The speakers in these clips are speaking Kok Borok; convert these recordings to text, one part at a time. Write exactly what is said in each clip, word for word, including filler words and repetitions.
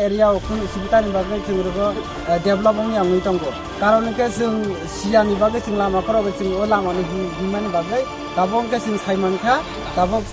Area o kunu subitani bagwi chwng rogo, eh, develop wngya wngwi tongo. Karon hwnkhe chwng siyani bagwi chwng lama khorokgo chwng o lamani hin-, hinmani bagwi tabok hwnkhe chwng sai mankha, tabok.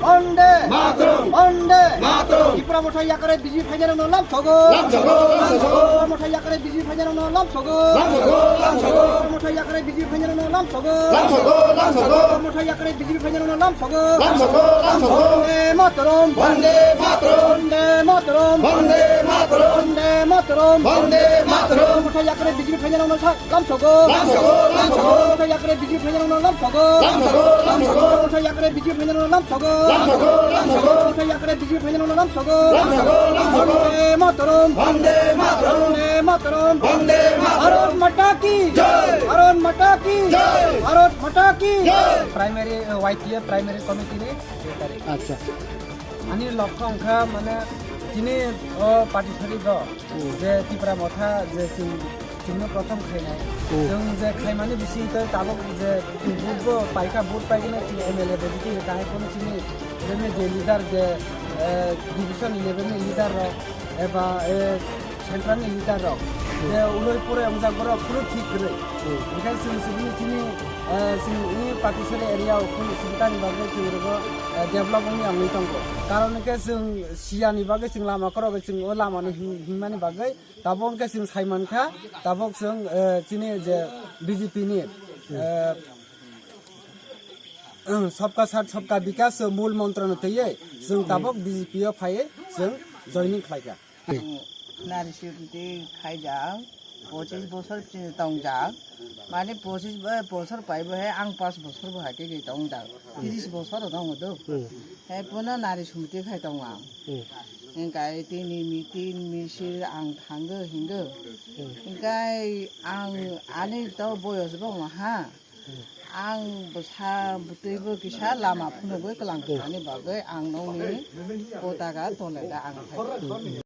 Bande! Matram! Bande! Matram! Tipra Motha yakre B J P phainai rokno lam sogo! Lam sogo, lam sogo! Tipra Motha yakre B J P phainai rokno lam sogo! Lam sogo, lam sogo! Tipra Motha yakre B J P phainai rokno lam sogo! Lam sogo, lam sogo! Tipra Motha yakre B J P phainai rokno lam sogo! Lam sogo, lam sogo! Bande Matram! Bande Matram! Bande Matram! Bande Matram! Bande Matram! Bande Matram! Tipra Motha yakre B J P phainai rokno sa-, lam sogo. Lam sogo, lam sogo. Motha yakre B J P phainai rokno lam sogo. Lam sogo, lam sogo. Motha yakre B J P phainai rokno lam sogo. Lam sogo, lam sogo. Motha yakre B J P phainai rokno lam sogo. Lam sogo, lam sogo. Bande Matram. Bande Matram. Bande Matram. Bande Matram. Bharat Mata ki. Jai. Bharat Mata ki. Jai. Bharat Mata ki. Jai. Primary, uh, Y T A primary committee ni secretary. Acha. Ani lokho wngkha mane tini o party sari do. Hmm. Je Tipra Motha je chwng, chwngno prothom khainai. Hmm. Chwng je khaimani bisingtwi tabuk je chwng vote bo paikha, vote paigwna chwng M L A bai bwtwi kahai phano chini je, je leader je, eh, division eleven ni leader rok eba, eh, central ni leader rok je uloi pore wngjak borok phuru thik kwrwi. Hmm. Hwnkhe chwng chini, chini, eh, chini party sari area o khun sibitani bagwi chwng rogo, eh, develop wngya wngwi tongo. Karon hwnkhe chwng siyani bagwi chwng lama khorokgo chwng o lamani hin-, hinmani bagwi tabok hwnkhe chwng sai mankha, tabok chwng, eh, chini je B J P ni, eh, um, Sabka Saath Sabka Vikas mul montro no twiwi chwng tabok B J P o phaiwi chwng joining khlaikha. Nari siyot tei khaijak, pochis bosor chini tongjak, mane pochis bo-, bosor pai bo hai ang pas bosor bo hai khe tongjak, tris bosor tongo do. Hmm. Hai pono nari sumti khai tongo ang. Hmm. Hingkai tini meeting misil ang thango hingo. Hmm. Hingkai ang ani to boyos bo wngha. Ang bwsa bwtwi bo kisa lama phunugwi kwlang kwthani bagwi ang nokni potaka tole da ang phai.